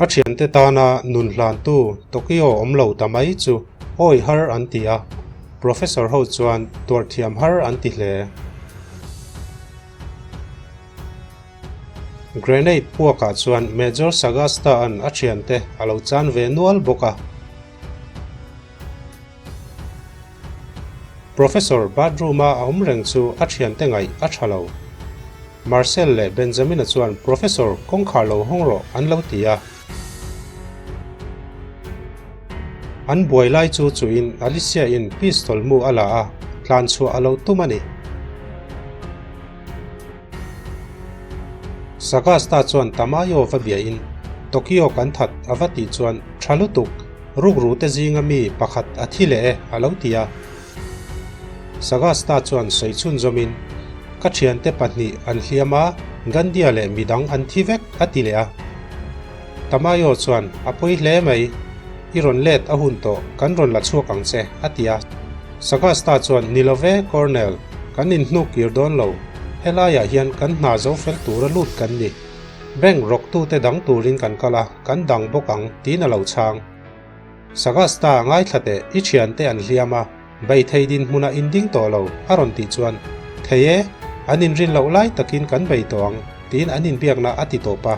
A thiante tana nun hlantu Tokyo awm lo ta mai chu awi har an ti a, Professor ho chuan tuarthiam har an ti hle. Grenade puakah chuan Major Sagasta-a'n a thiante a lo chan ve nual bawk a. Professor bathroom-a a awm reng chu a thiante ngaih a tha lo. Marcel leh Benjamin-a chuan Professor kawngkhar lo hawng rawh an lo ti a. An buai lai chu chuin Alicia-in pistol mu a la a, tlan chhuah a lo tum a ni. Sagasta chuan Tamayo va biain Tokyo kan that a va tih chuan tha lutuk, rukru te zinga mi pakhat a thi leh e a lo ti a. Sagasta chuan sawi chhunzawmin, Ka thiante pahnih an hliam a, Gandia leh midang an thi vek a ti leh a. Tamayo chuan, A pawi hle mai, i rawn let a hun tawh, kan rawn la chhuak ang che a ti a. Sagasta chuan, Ni lo ve, Colonel, kan inhnuk kir dawn lo. Helaiah hian kan hna zo fel tura lut kan ni. Bank rawktute dang turin kan kal a, kan dang bawk ang, tiin a lo chhang. Sagasta, ngaithla teh, i thiante an hliam a, bei thei dinhmunah in ding tawh lo, a rawn tih chuan, Thei e, an inrin loh lai takin kan bei tawh ang, tiin an inbiakna a ti tawp a.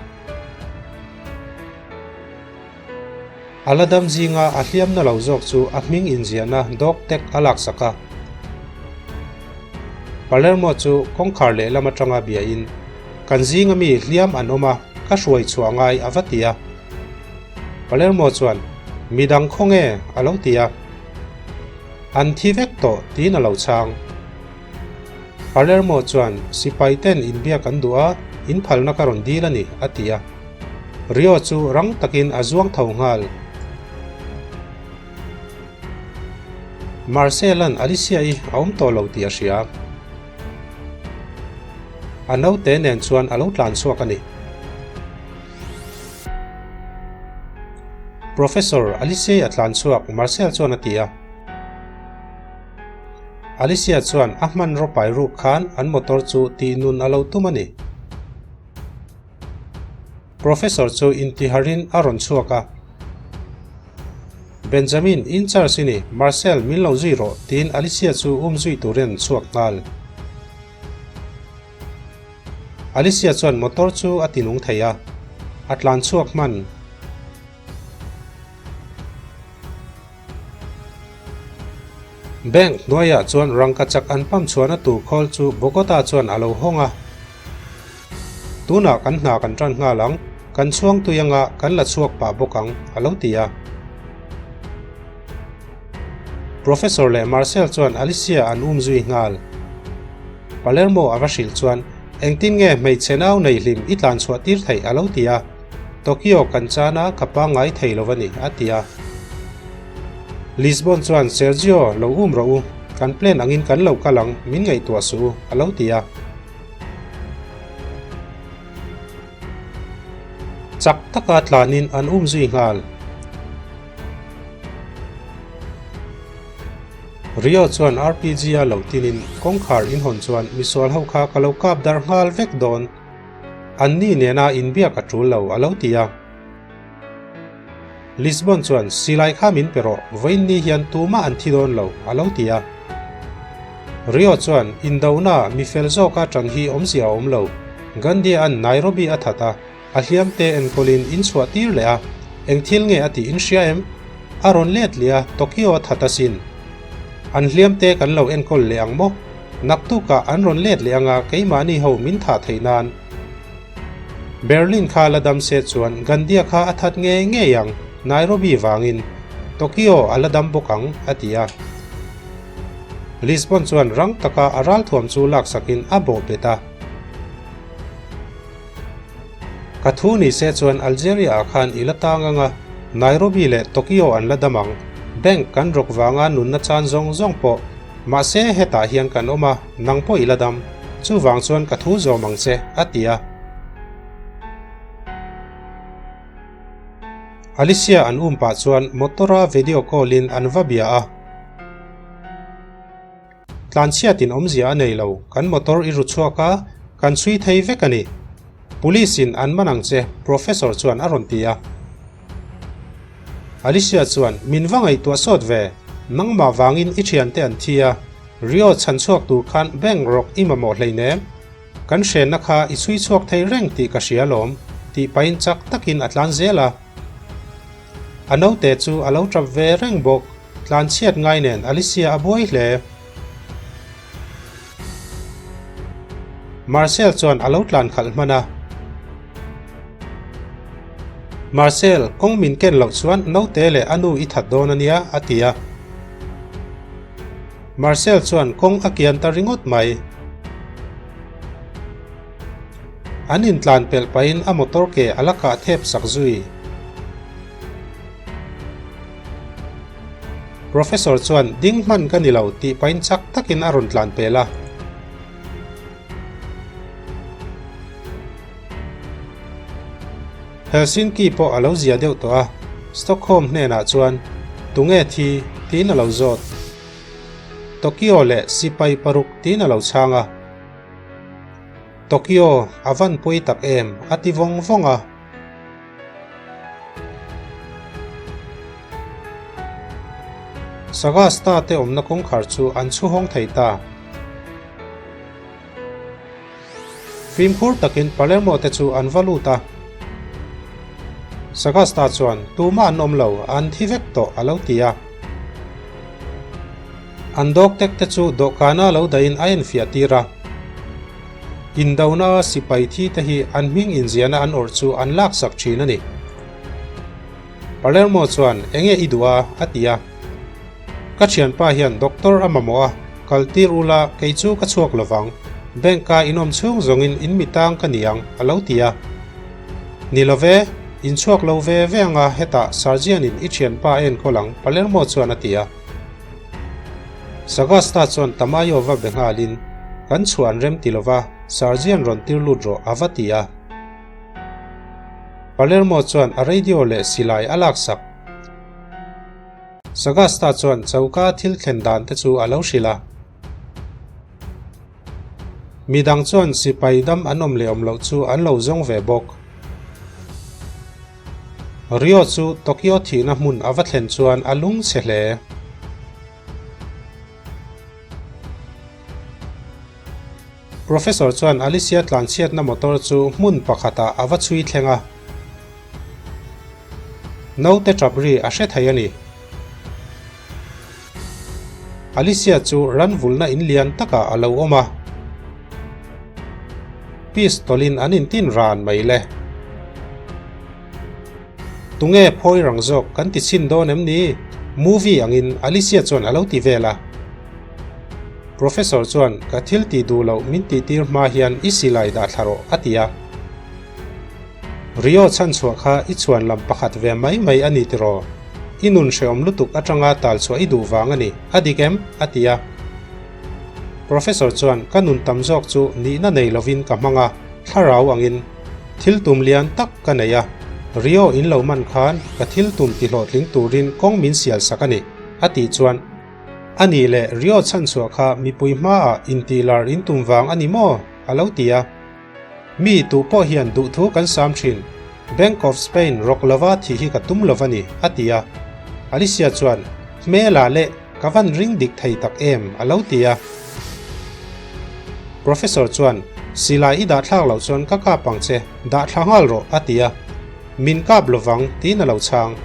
A la dam zinga a hliamna lo zawk chu a hming inziahna dog tag a laksak a. Palermo chu kawngkhar lehlam atanga biain, Kan zinga mi hliam an awm a, ka hruai chhuah ngai a va ti a. Palermo chuan, Midang khaw nge? a lo ti a. An thi vek tawh tiin a lo chhang. Palermo chuan, Sipai ten inbiak an duh a, in phalna ka rawn dil a ni, a ti a. Rio chu rang takin a zuang tho nghal. Marcel-a'n Alicia-i a awm tawh lo tih a hria. A naute nen chuan a lo tlan chhuak a ni. Professor, Alicia-i a tlan chhuak, Marcel chuan a ti a. Alicia chuan a hmanraw pai ruk khan an motor chu tih nun a lo tum a ni. Professor chu intiharin a rawn chhuak a. Benjamin, in charge i ni, Marcel min lo zui rawh, tiin Alicia chu um zui turin an chhuak nghal. Alicia chuan motor chu a tinung thei a, a tlan chhuak hman. Bank hnuaiah chuan rangkachak an pump chhuahna tur khawl chu Bogota chuan a lo hawng a. Tunah kan hna kan tan nghal ang, kan chhuang tui anga kan la chhuak pah bawk ang, a lo ti a. Professor leh Marcel chuan Alicia an um zui nghal. Palermo a va hrilh chuan, Engtin nge hmeichhe nau nei hlim i tlan chhuah tir theih? a lo ti a. Tokyo kan chan a, ka pangngai thei lo a ni, a ti a. Lisbon chuan Sergio lo um rawh u, kan plan angin kan lo kal ang, min ngaihtuah suh u, a lo ti a. Chak taka tlanin an um zui nghal. Rio chuan RPG a lo tinin kawngkhar inhawn chuan misual ho kha ka lo kap dar nghal vek dawn. Anni nena inbiak a tul lo, a lo ti a. Lisbon chuan, Silai kha min pe rawh, vawiin ni hian tumah an thi dawn lo, a lo ti a. Rio chuan, Indona, mi fel zawka tan hi awmzia a awm lo. Gandhi-a'n Nairobi a that a, a hliamte enkawlin in chhuah tir leh a. Eng thil nge a tih in hria em? A rawn let leh a, Tokyo a that asin. An hliamte kan lo enkawl leh ang maw? Naktukah an rawn let leh anga keimahni ho min thah theih nan. Berlin kha la dam se chuan Gandia kha a that ngei ngei ang, Nairobi vangin. Tokyo a la dam bawk ang, a ti a. Lisbon chuan rang taka a ralthuam chu laksakin a bawh bet a. Ka thu ni se chuan Algeria ah khan i la tang anga, Nairobi leh Tokyo an la dam ang. Bank kan rawk vanga nunna chan zawng zawng pawh. Mahse hetah hian kan awm a, nang pawh i la dam. Chuvang chuan ka thu zawm ang che, a ti a. Alicia an um pah chuan motor a video call in an va bia a. Tlanchhiatin awmzia a nei lo, kan motor i ru chhuak a, kan chhui thei vek a ni. Police in an man ang che, Professor chuan a rawn ti a. Alicia chuan, Min va ngaihtuah sawt ve, nangmah vangin i thiante an thi a, Rio chhan chhuak tur khan bank rawk i mamawh hleinem. Kan hrenna kha i chhui chhuak thei reng tih ka hria alawm, tih pahin chak takin a tlan zel a. A naute chu a lo tap ve reng bawk, tlan chhiat ngai nen Alicia a buai hle. Marcel chuan a lo tlan khalh hman a. Marcel, kawng min ken loh chuan naute leh a nu i that dawn a nia, a ti a. Marcel chuan kawng a kian ta ringawt mai. An intlan pelh pahin a motor ke a la kah thep sak zui. Professor chuan ding hman ka ni lo tih pahin chak takin a rawn tlan pel a. Helsinki pawh a lo zia deuh tawh a, Stockholm hnenah chuan, Tunge thi? tiin a lo zawt. Tokyo leh sipai paruk tiin a lo chhang a. Tokyo, a van pui tak em? a ti vawng vawng a. Sagasta te awmna kawngkhar chu an chhuhawng thei ta. Fimkhur takin Palermo te chu an va lut a. Sagasta chuan, Tumah an awm lo, an thi vek tawh, a lo ti a. An dawktek te chu dawhkana lo dahin a enfiah tir a. Indona sipai thi te hi an hming inziahna an awrh chu an laksak thin a ni. Palermo chuan, Enge i duh a? a ti a. Ka thianpa hian doctor a mamawh a, kal tir ula kei chu ka chhuak lovang, bank a inawm chhung zawngin in mi tang ka ni ang, a lo ti a. Ni lo ve, in chhuak lo ve ve anga hetah Sergeant in i thianpa a enkawl ang, Palermo chuan a ti a. Sagasta chuan Tamayo va be nghalin, Kan chhuah an rem ti lova, Sergeant rawn tir lut rawh, a va ti a. Palermo chuan a radio leh silai a laksak. Sagasta chuan choka thil thlen dan te chu a lo hrilh a. Midang chuan sipai dam an awm leh awm loh chu an lo zawng ve bawk. Rio chu Tokyo thihna hmun a va thlen chuan a lung chhe hle. Professor chuan Alicia tlanchhiatna motor chu hmun pakhatah a va chhui thleng a. Naute tap ri a hre thei a ni. Alicia chu ran vulna in lian takah a lo awm a. Pistol-in an intin ran mai le. Tunge phawi rang zawk kan ti chhin dawn em ni? Movie angin Alicia chuan a lo ti vel a. Professor chuan ka thil tih duh loh min tih tir hma hian i silai dah thla rawh a ti a. Rio chhanchhuah kha i chhuan lam pakhat ve mai mai a ni tiraw? I nun hrehawm lutuk atanga tal chhuah i duh vang a ni, a dik em? a ti a. Professor chuan ka nun tam zawk chu nihna nei lovin ka hmang a, thlarau angin thil tum lian tak ka nei a, Rio in lo man khan ka thil tum tihlawhtling turin kawng min sial sak a ni, a tih chuan A nih leh Rio chhanchhuah kha mipui hmaah intihlar in tum vang a ni maw? a lo ti a. Mi tu pawh hian duhthu kan sam thin. Bank of Spain rawk lova thih hi ka tum lo va ni, a ti a. Alicia chuan, Hmela leh ka van ring dik thei tak em, a lo ti a. Professor chuan, Silai i dahthlak loh chuan ka kap ang che, dahthla nghal rawh, a ti a. Min kap lovang, tiin a lo chhang.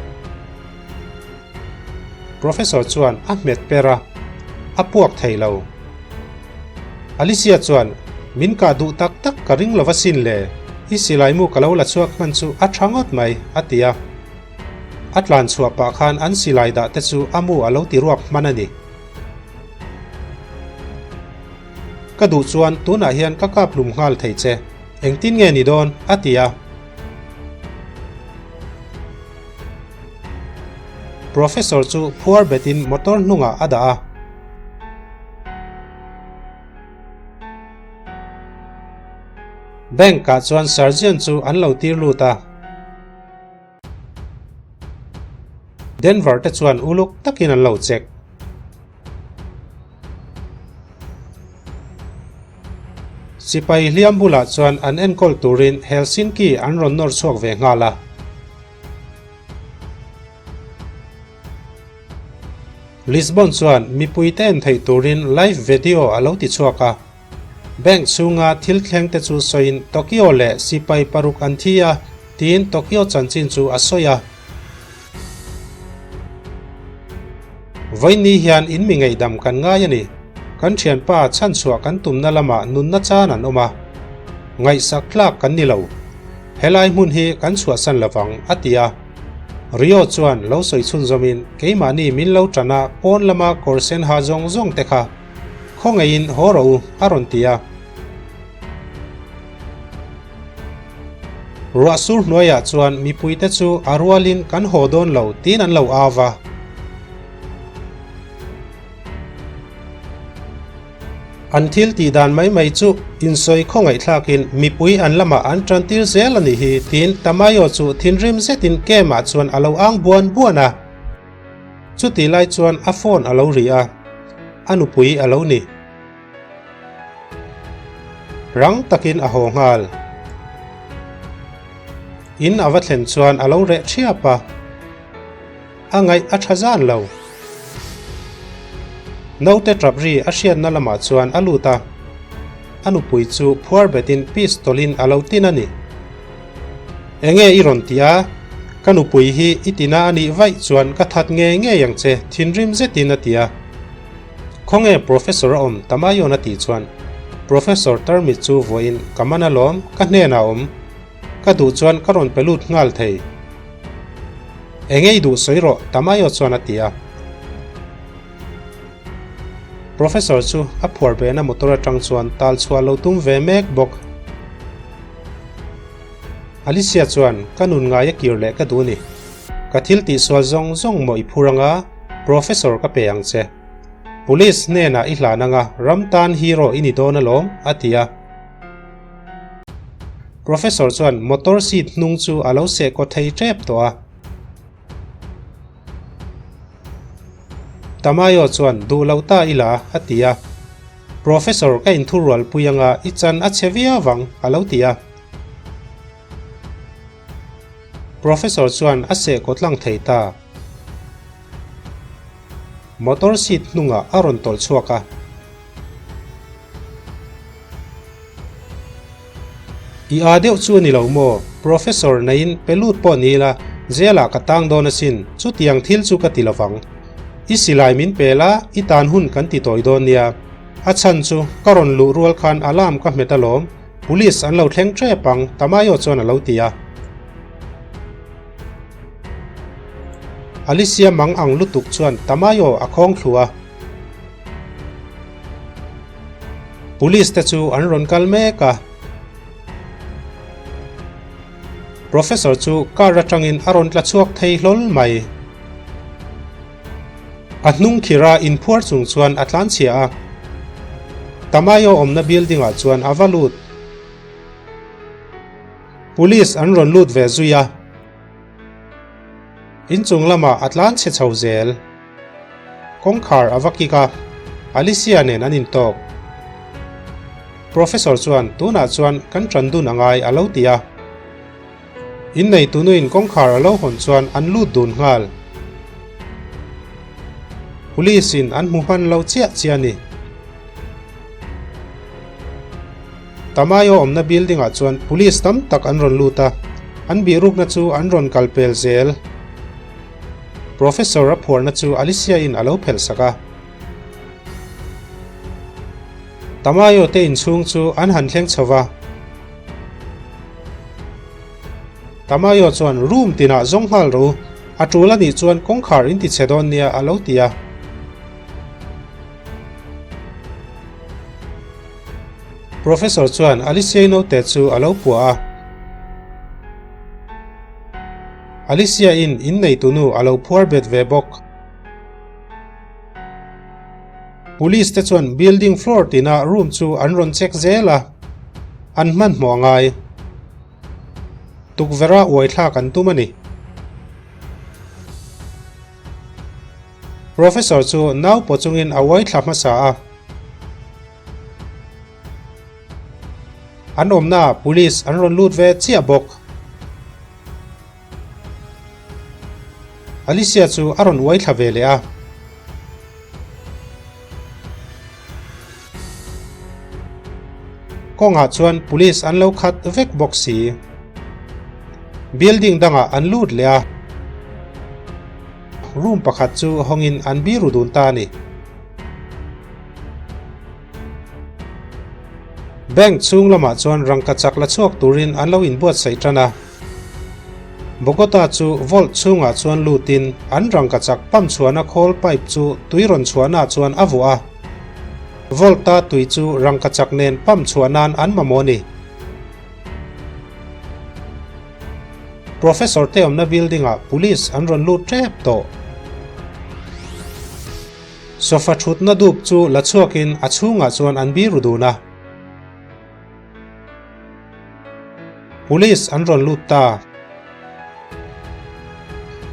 Professor chuan a hmet per a, a puak thei lo. Alicia chuan, Min kah duh tak tak ka ring lo va sin le, i silai mu ka lo la chhuak hman chu a tha ngawt mai, a ti a. A tlan chhuah pah khan an silai dah te chu a mu a lo ti ruak hman a ni. Ka duh chuan tunah hian ka kap hlum nghal thei che, engtin nge ni dawn? a ti a. Professor chu phuar betin motor hnungah a dah a. Bank ah chuan surgeon chu an lo tir lut a. Denver te chuan uluk takin an lo check. Sipai hliam bulah chuan an enkawl turin Helsinki an rawn nawr chhuak ve nghal a. Lisbon chuan mipuite en theih turin live video a lo ti chhuak a. Bank chhunga thil thleng te chu sawiin Tokyo leh sipai paruk an thi a, tiin Tokyo chanchin chu a sawi a. Vawiin ni hian in mi ngaihdam kan ngai a ni. Kan thianpa chhanchhuah kan tumna lamah nunna chan an awm a. Ngaihsak tlak kan ni lo. Helai hmun hi kan chhuahsan lovang, a ti a. Rio chuan lo sawi chhunzawmin keimahni min lo tan a pawn lama kawr sen ha zawng zawng te kha khawngaihin haw rawh u, a rawn ti a. Ruah sur hnuaiah chuan mipuite chu a rualin kan haw dawn lo tiin an lo au va. An thil tih dan mai mai chu insawi khawngaihthlakin mipui an lamah an tantir zel a nih hi tiin Tamayo chu thinrim zetin Kem-ah chuan a lo ang buan buan a. Chutih lai chuan a phone a lo ri a, a nupui a lo ni. Rang takin a haw nghal. In a va thlen chuan a lo reh thiap a. A ngaih a tha zan lo. Naute tap ri a hriatna lamah chuan a lut a. A nupui chu phuar betin pistol in a lo tin a ni. Enge i rawn ti a? Ka nupui hi i tina a nih vaih chuan ka that ngei ngei ang che thinrim zetin a ti a. Khawnge Professor a awm Tamayon a tih chuan Professor tarmit chu vawiin ka man alawm, ka hnenah a awm. Ka duh chuan ka rawn pe lut nghal thei. Enge i duh sawi rawh Tamayo chuan a ti a. Professor chu a phuar behna motor atang chuan tal chhuah lo tum ve mek bawk. Alicia chuan ka nun ngai a kir leh ka duh a ni. Ka thil tihsual zawng zawng maw i phur anga Professor ka pe ang che. Police hnenah i hlan anga ram tan hero i ni dawn alawm, a ti a. Professor chuan motor seat hnung chu a lo seh kaw thei tep tawh a. Tamayo chuan duh loh ta ila, a ti a. Professor ka inthurualpui anga i chan a chhe viau vang, a lo ti a. Professor chuan a seh kaw tlang thei ta. Motor seat hnungah a rawn tawlh chhuak a. I aa deuh chu a ni lo maw? Professor neiin pe lut pawh ni ila, jail ah ka tang dawn asin, chutiang thil chu ka ti lovang. I silai min pe la, i tan hun kan ti tawi dawn nia. A chhan chu ka rawn luh rual khan alarm ka hmet alawm, Police an lo thleng tep ang, Tamayo chuan a lo ti a. Alicia mang ang lutuk chuan Tamayo a khawng thlu a. Police te chu an rawn kal mek a. Professor chu car atangin a rawn tla chhuak thei hlawl mai. A hnung khira inphuar chung chuan a tlanchhia a. Tamayo awmna building ah chuan a va lut. Police an rawn lut ve zui a. Inchung lamah a tlanchhe chho zel. Kawngkhar a va kik a, Alicia nen an intawk. Professor chuan tunah chuan kan tan dun a ngai a lo ti a. Innei tunuin kawngkhar a lo hawn chuan an lut dun nghal. Police in an hmu hman lo chiah chiah a ni. Tamayo awmna building ah chuan police tam tak an rawn lut a, an bihrukna chu an rawn kal pel zel. Professor a phuarna chu Alicia in a lo phelh sak a. Tamayo te inchhung chu an han thleng chho va. Tamayo chuan room tinah zawng nghal rawh u, a tul a nih chuan kawngkhar in ti chhe dawn nia a lo ti a. Professor chuan Alicia-i note chu a lo puah a. Alicia-in inneitunu a lo phuar bet ve bawk. Police te chuan building floor tina room chu an rawn check zel a, an hmanhmawh a ngai. Tukverh-a uai thlak an tum a ni. Professor chu nau pawh chungin a uai thla hmasa a. An awmnaah police an rawn lut ve chiah bawk. Alicia chu a rawn uai thla ve leh a. Kawngah chuan police an lo khat vek bawk si. Building dangah an lut leh a, room pakhat chu hawngin an biru dun ta a ni. Bank chhung lamah chuan rangkachak la chhuak turin an lo inbuatsaih tan a. Bogota chu vault chhungah chuan lutin an rangkachak pump chhuahna khawl pipe chu tui rawn chhuahnaah chuan a vuah a. Vault-a tui chu rangkachak nen pump chhuah nan an mamawh a ni. Professor te awmna building-ah police an rawn lut tep tawh. Sofa thutna dup chu la chhuakin a chhungah chuan an biru dun a. Police an rawn lut ta.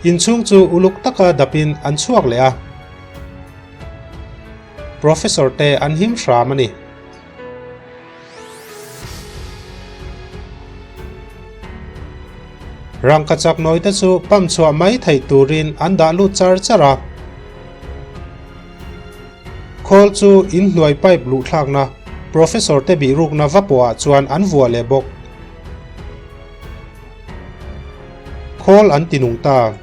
Inchhung chu uluk taka dapin an chhuak leh a. Professor te an him hram a ni. Rangkachak nawi te chu pump chhuah mai theih turin an dah lut char char a. Khawl chu inhnuai pipe luhthlakna Professor te bihrukna va pawhah chuan an vuah leh bawk. Khawl an ti nung ta.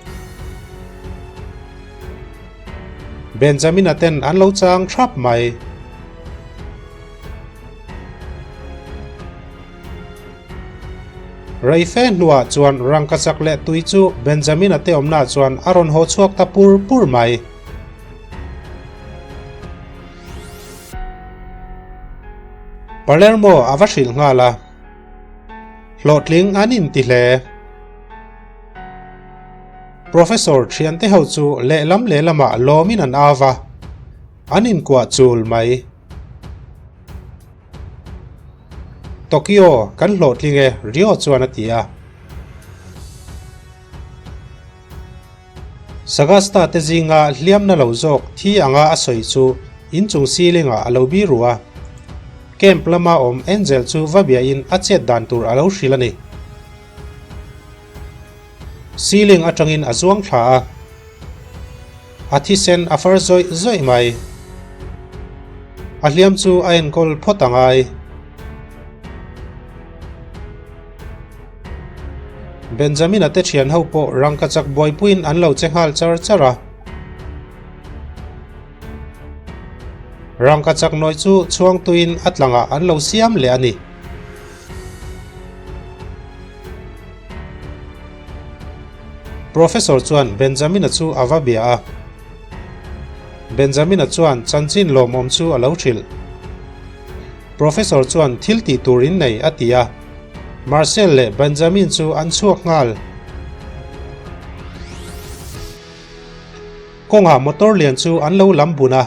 Benjamina ten an lo chang thrap mai. Reife hnuah chuan rangkachak leh tui chu Benjamina te awmnaah chuan a rawn haw chhuak ta pur pur mai. Palermo a va hrilh nghal a, hlawhtling an inti hle. Professor thiante ho chu lehlam lehlamah lawmin an au va, an inkuah chul mai. Tokyo kan hlawhtling e, Rio chuan a ti a. Sagasta te zinga hliamna lo zawk thi anga a sawi chu inchung ceiling ah a lo biru a. Camp lama awm Angel chu va biahin a chet dan tur a lo hrilh a ni. Ceiling atangin a zuang thla a. A thisen a far zawih zawih mai. A hliam chu a enkawl phawt a ngai. Benjamina te thian ho pawh rangkachak buaipuiin an lo che nghal char char a. Rangkachak nawi chu chhuangtuin a tlangah an lo siam leh a ni. Professor chuan Benjamina chu a va bia a. Benjamina chuan chanchin lawmawm chu a lo hrilh. Professor chuan thil tih tur in nei a ti a. Marcel leh Benjamin chu an chhuak nghal. Kawngah motor lian chu an lo lam bun a.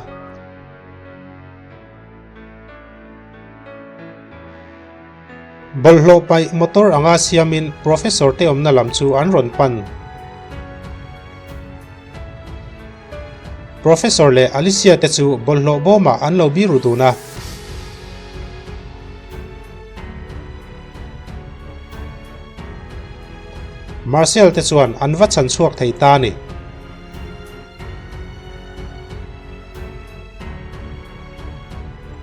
Bawlhhlawh paih motor anga siamin Professor te awmna lam chu an rawn pan. Professor leh Alicia te chu bawlhhlawh bawmah an lo biru dun a. Marcel te chuan an va chhan chhuak thei ta a ni.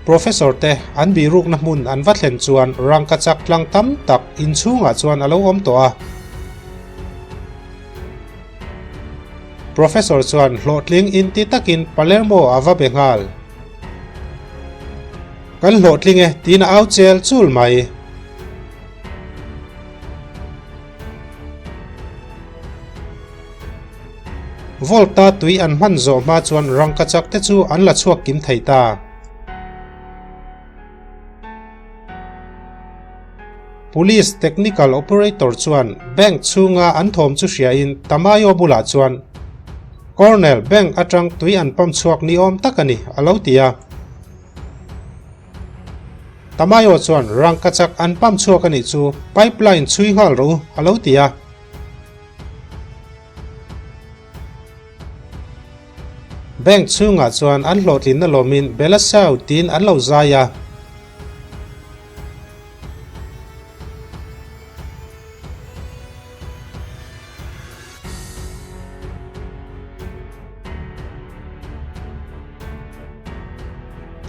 Professor te an bihrukna hmun an va thlen chuan rangkachak tlang tam tak inchhungah chuan a lo awm tawh a. Professor chuan hlawhtling inti takin Palermo a va be nghal. Kan hlawhtling e tiin a au chel chul mai. Volta tui an hman zawh hma chuan rangkachak te chu an la chhuak kim thei ta. Police Technical Operator chuan bank chhunga an thawm chu hriain Tamayo bulah chuan, Colonel, bank atang tui an pump chhuak ni awm tak a ni, a lo ti a. Tamayo chuan, Rangkachak an pump chhuak a nih chu, pipeline chhui nghal rawh u, a lo ti a. Bank chhungah chuan an hlawhtlinna lawmin Belasau tiin an lo zai a.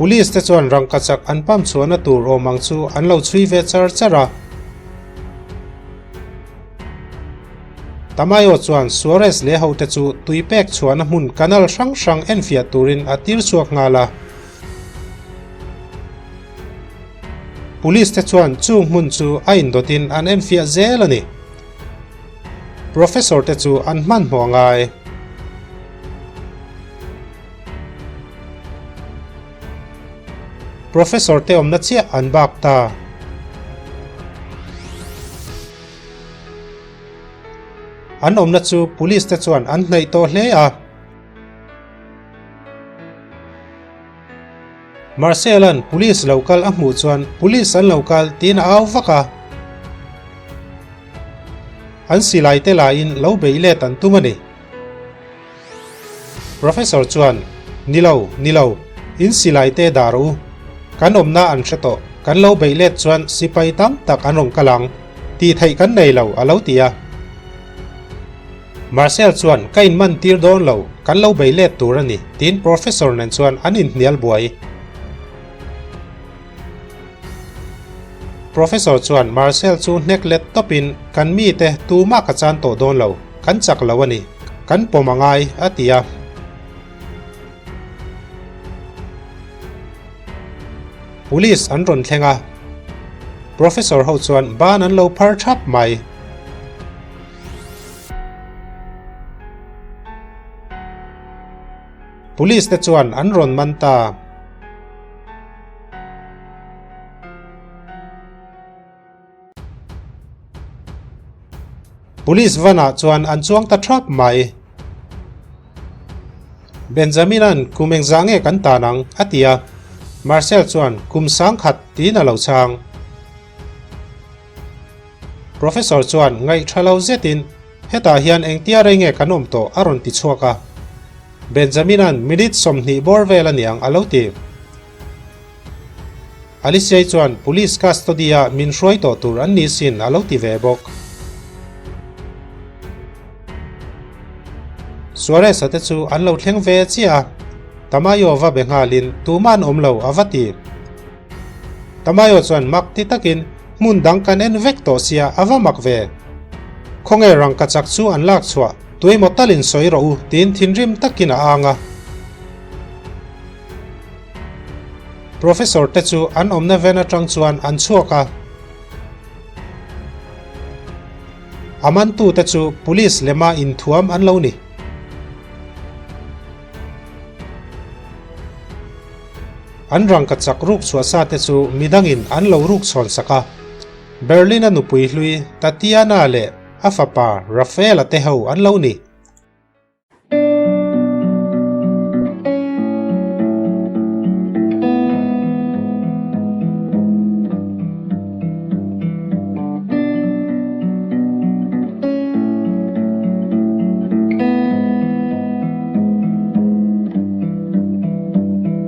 Police te chuan rangkachak an pump chhuahna tur awm ang chu an lo chhui ve char char a. Tamayo chuan Suarez leh hote chu tui pek chhuahna hmun canal hrang hrang enfiah turin a tir chhuak nghal a. Police te chuan chung hmun chu a indawtin an enfiah zel a ni. Professor te chu an hmanhmawh ngai. Professor te awmna chiah an bak ta. An awmna chu police te chuan an hnaih tawh hle a. Marcel-a'n police lo kal a hmuh chuan police an lo kal tiin a au vak a. An silai te laiin lo beih let an tum a ni. Professor chuan, Ni lo, ni lo, in silai te dah rawh u. Kan awmna an hre tawh, kan lo beih let chuan sipai tam tak an rawn kal ang. Tih theih kan nei lo, a lo ti a. Marcel chuan, Ka inman tir dawn lo, kan lo bei let tur a ni, tiin Professor nen chuan an inhnial buai. Professor chuan Marcel chu hnek let tawpin, Kan mite tumah ka chan tawh dawn lo, kan chak lo a ni, kan pawm a ngai, a ti a. Police an rawn thleng a, Professor ho chuan ban an lo phar thap mai. Police te chuan an rawn man ta. Police van ah chuan an chuang ta thap mai. Benjamin-a'n kum engzah nge kan tan ang? a ti a. Marcel chuan kum sangkhat tiin a lo chhang. Professor chuan ngaih tha lo zetin, Hetah hian engtia rei nge kan awm tawh? a rawn ti chhuak a. Benjamin-a'n minute 20 bawr vel a niang a lo ti. Alicia-i chuan Police custody-a min hruai tawh tur an ni sin a lo ti ve bawk. Suarez-a te chu an lo thleng ve chiah a, Tamayo va be nghalin tumah an awm lo a va ti. Tamayo chuan mak ti takin hmun dang kan en vek tawh sia a va mak ve. Khawnge rangkachak chu an lak chhuah tuemaw talin sawi rawh u tiin thinrim takin a ang a. Professor te chu an awmna ven atang chuan an chhuak a. A mantute chu police lema inthuam an lo ni. An rangkachak ruk chhuah sa te chu midangin an lo ruk chhawn sak a. Berlin-a nupui hlui Tatiana leh a fapa Rafael-a te ho an lo ni.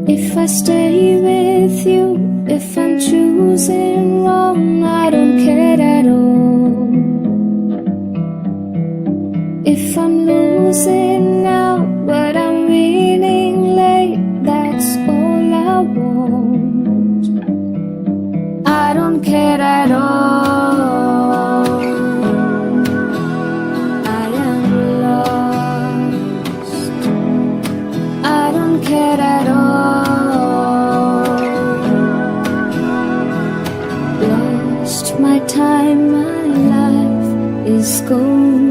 If I stay with you, if I'm choosing wrong, I don't care at all. If I'm losing now, but I'm winning late, that's all I want. I don't care at all. I am lost. I don't care at all. Lost my time, my life is gone.